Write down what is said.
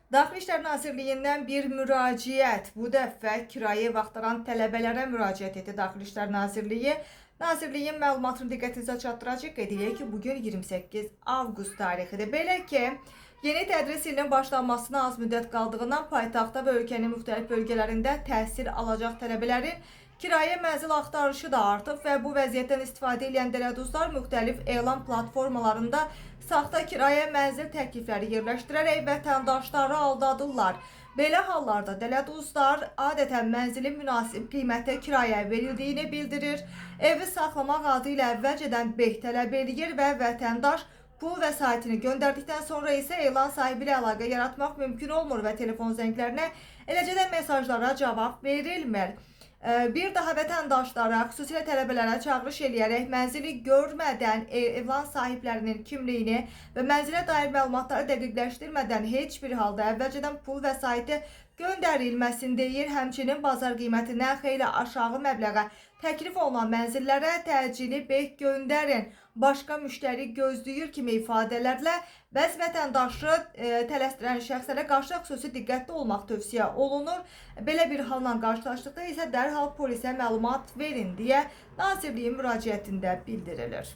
Daxili İşlər Nazirliyindən bir müraciət. Bu dəfə kirayə ev axtaran tələbələrə müraciət etdi Daxili İşlər Nazirliyi. Nazirliyin məlumatını diqqətinizə çatdıracaq. Qeyd edək ki, bugün 28 avqust tarixidir. Belə ki, yeni tədris ilinin başlanmasına az müddət qaldığından paytaxtda və ölkənin müxtəlif bölgələrində təhsil alacaq tələbələrin kirayə mənzil axtarışı da artıb və bu vəziyyətdən istifadə edən dələduzlar müxtəlif elan platformalarında saxta kirayə mənzil təklifləri yerləşdirərək vətəndaşları aldadırlar. Belə hallarda dələduzlar adətən mənzilin münasib qiymətə kirayə verildiyini bildirir, evi saxlamaq adı ilə əvvəlcədən beh tələb eləyir və vətəndaş pul vəsaitini göndərdikdən sonra isə elan sahibi ilə əlaqə yaratmaq mümkün olmur və telefon zənglərinə, eləcə də mesajlara cavab verilmir. Bir daha vətəndaşlara, xüsusilə tələbələrə çağırış eləyərək mənzili görmədən elan sahiblərinin kimliyini və mənzilə dair məlumatları dəqiqləşdirmədən heç bir halda əvvəlcədən pul vəsaiti göndərilməsin deyir. Həmçinin bazar qiymətindən xeyli aşağı məbləğə təklif olunan mənzillərə təcili beh göndərin, başqa müştəri gözləyir kimi ifadələrlə bəzi vətəndaşı tələsdirən şəxslərə qarşı xüsusi diqqətli olmaq tövsiyə olunur. Belə bir halla qarşılaşdıqda isə dərhal polisə məlumat verin deyə Nazirliyin müraciətində bildirilir.